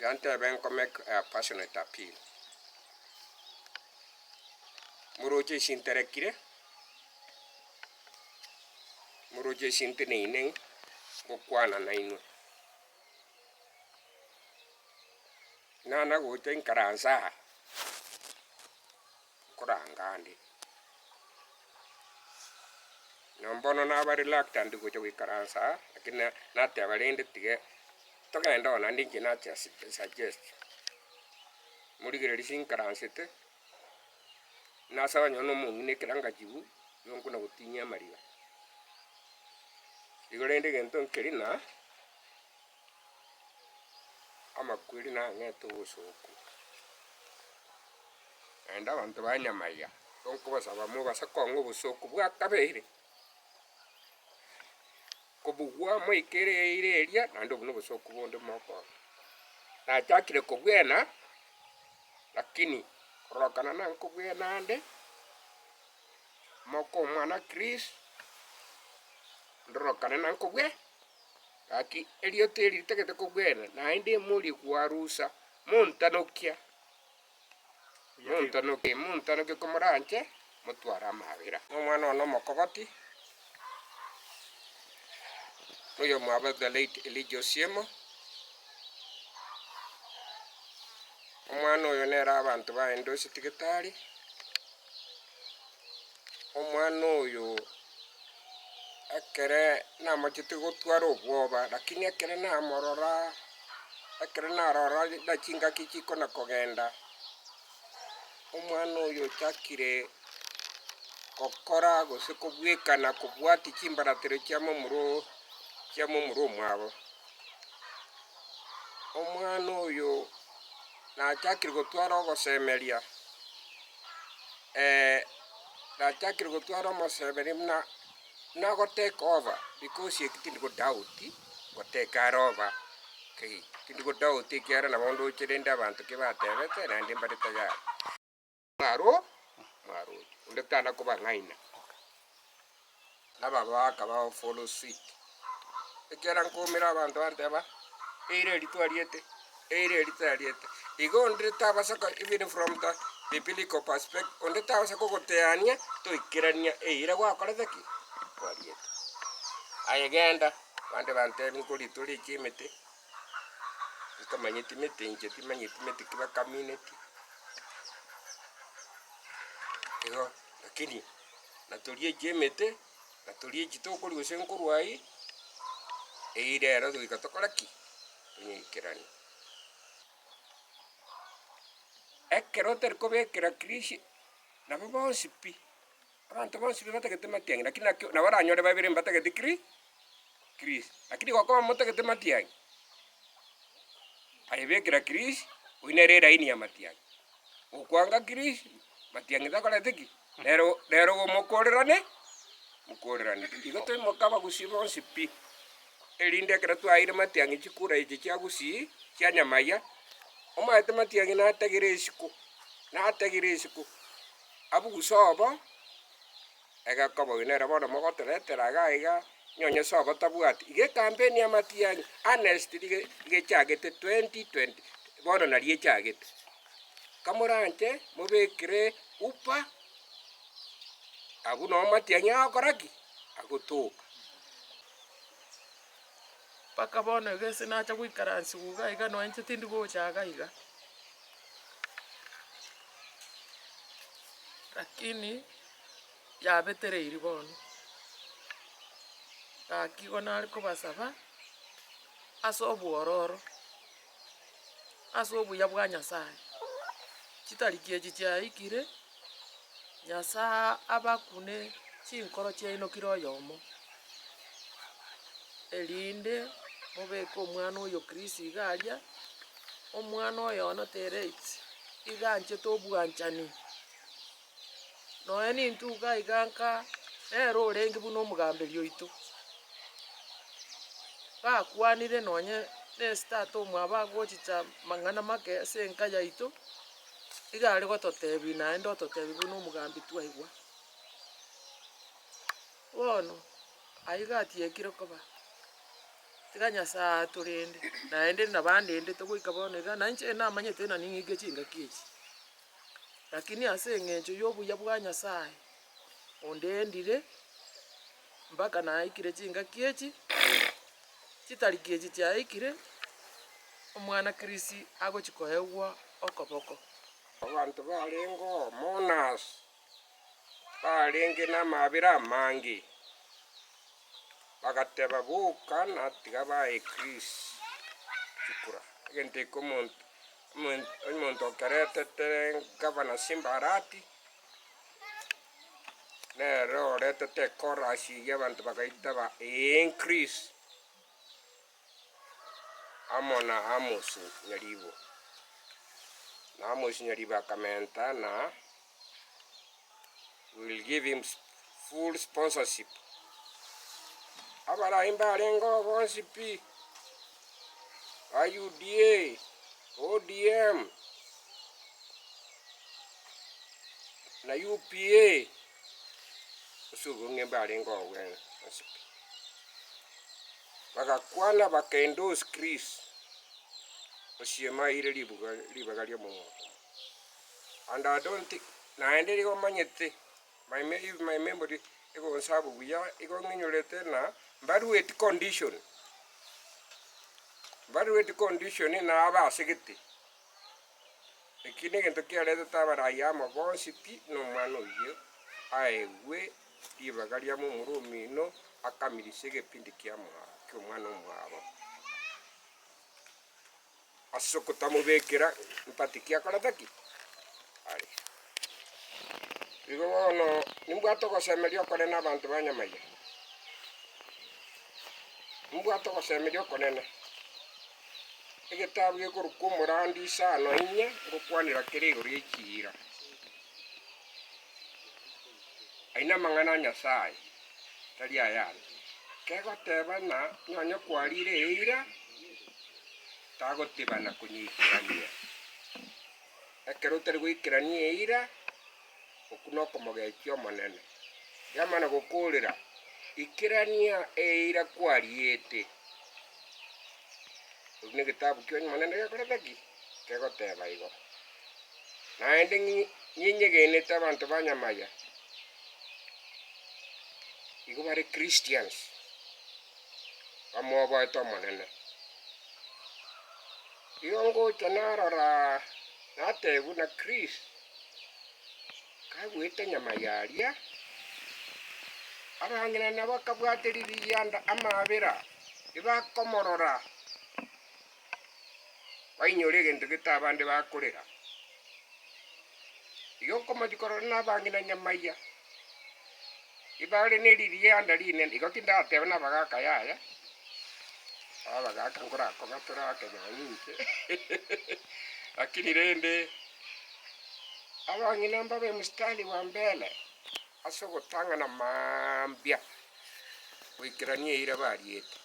Tiga ntebe nko make a passionate appeal. Moroche ase nterekire, moroche ase nteneine ngokwana nainwe. Nana gocha inkaranse aa, nkoranga ande. Na mbono naba reluctant gocha goikaransa aa, lakini na nateba rende tiga togende oo naende inche nacha suggest, morigereria sinkaransete, nasaba nonye na omong'ina ekero angachibu, nigo nkona gotinyia amariga. Igo rende egento nkeri na. Amakweri nang'ete obosooku, naende abanto ba nyamaiga tonkobasaba mobase kong'a obosooku bwakabeire, kobugwa moikere eira eria naende obwo nobosooku bonde mokoona. Nachakire kobwena, lakini korokana nankobwena ande, moka omwana Chris, ndorokane nankobwe. Gaki erioto eri ritagete kobwena, naende emorie gwarusa, montanokia, montanokie, montanokie komoranche, motware amabera. Nomwana one omokogoti, noyomwabo the late Elijah Osiemo, omwana oyo nere abanto baye ndoseti getari, Omwana oyo ekere namochete gotwara obwoba, lakini ekere namorora, ekere narora buna chingaki chikona kogenda, omwana oyo ochakire gokora gose kobwekana kobwatia chimbaratero chia momura oo chia momura omwabo. Omwana oyo nachakire gotwara ogosemeria. nachakire gotwara omoseberi buna nago take over because eki tindi go doubt go take are over kei, tindi go doubt ekiagera nabo ndoche rende abanto ki batebete naende mbare tayari. Mwaro mwaroche, onde tana kobang'aina. Nababaka bao follow suit, ekiagera nkoumera abanto banteba, eira eri twariete, eira eri twariete. Igo onde tabasa ko even from the biblical perspective, onde tabasa kogoteania toikerania eira gwakorete ki? Kwariete. Aye genda, abande bantebia nkoritore echi emete, nkamanyeti mete inche timanyeti mete ki bakaminetie, igo lakini. na torie echi'emete, na torie echi tokoria gose nkorwa ayio, eyio rero goika tokore ki? Tonyeikeranie. Ekero otari kobekera Kristo, nabo bonsi pi, abanto bonsi pi batagete matiang'i, lakini naki nabo oranyore babere mbatageti kri Kristo, lakini gokoba motagete matiang'i, aye bekera Kristo, oyio nere eraini ya matiang'i. Gokwanga Kristo, matiang'i takoreti ki? Nere nere omokorerane, mokorerane. Igo toimoke abagusii bonsi pi, erinde ekero twaeire matiang'i chikura echi chia gusii, chia nyamaya, omanyete matiang'i natagere isiko, natagere isiko, abuguse obo, egekoba oyio nere bono mogotoretera iga iga, nonye sobo tabwati. Iga ekampeni ya matiang'i honestly iga iga echagete 2020 bono nario echagete. Kamoranche mobekere upa, abwo noo amatiang'i agokora ki? Agotoka. Mpaka bono iga ase nacha goikaransigwa iga iga nonya inche tindi gocha iga iga. Lakini yabetereirie bono, gaki igo nare kobasaba ase obwororo. Ase obuya bwa Nyasae, chitariki echi chiaikire, Nyasae abakune chinkoro chiaino kera oyomo, erinde mobeke omwana oyo Kristo iga aria, omwana oyo one tereti, iga anchete obwanchani. Nonya nintwe iga iga nka, nere orenge buna omogamberi oito. Bakwanire nonye na ase tata omwabo agochicha mang'ana make ase enka yaito, iga are gototebia naende ototebia buna omogambi twaigwa. Bono, aywo gatiekire koba. Tiga Nyasae atorende, naende nabandendete goika bono iga, na inche namanyete ng'a ning'ike chingaki echi. Lakini ase eng'encho ya obuya bwa Nyasae, ondendire mpaka naikire chingaki echi, chitariki echi chiaikire, omwana Chris agochi koegwa okoboko. Abanto barenge oo mourners, barenge namabera amange, bagateba, Boka na tiga bae Chris chikura. Egento eke omonto omonto okeretete gavana Simba Arati, nere oretete echorus eyio abanto bagaitaba ee Chris. Amo na Amos Nyaribo. Na Amos Nyaribo akamenta na will give him full sponsorship. Abarai mbarengeo bonsi pi, ba UDA, ODM, na UPA, ase obong'e mbarengeo bonsi pi. Bagakwana baka endorse Chris Osiemo aire ribuga ribaga ri'omong'oto. And I don't think naende nigo omanyete my me if my memory egonsabu buya igo ng'inyorete ng'a mbarueti condition, mbarueti condition nabasegete. Eki negento kiaretete abarai amo bonsi pi na omwana oyio aegwe ribaga ria momura omino akamirise egepindi kia ki'omwana omwabo. Ase okotamobekera mpati ki akorete ki? Are. Igo bono nimbwate ogosemeria okonene abanto ba nyamaiya, nimbwate ogosemeria okonene. Egetabu gekorokwa Omorandi isano inye ngokwanera kere igoro ye chiira. Ayio namang'ana a Nyasae, tari ayane. Kegoteba ng'a nonye kwarire eira, tagotebana konyeikerania. Ekero otari goikerania eira, okwo nokomogechia Omonene. Yamana gokoorera, ikerania eira kwariete. Ekio negetabu ki'Omonene gekorete ki? Kegoteba igo. Naende ng'inyegenete abanto ba nyamaya, igo bare Christians, bamwoboete Omonene. Igo ngocha narora natebwa na Chris, kagoeta nyamaya aria, abang'ina nabo akabwate ririanda amabera, ebakomorora. Bainyore egento gete abande bakorera. Igo nkomochia korora nabang'ina nyamaiya, ibare ne ririanda rinene, igo tindateba nabagaka yaya, abagaka nkorakong'a torake nonye inche, lakini rende, abang'ina mbabe mstari wa mbele ase ogotang'ana mambia goikerania eira bariete.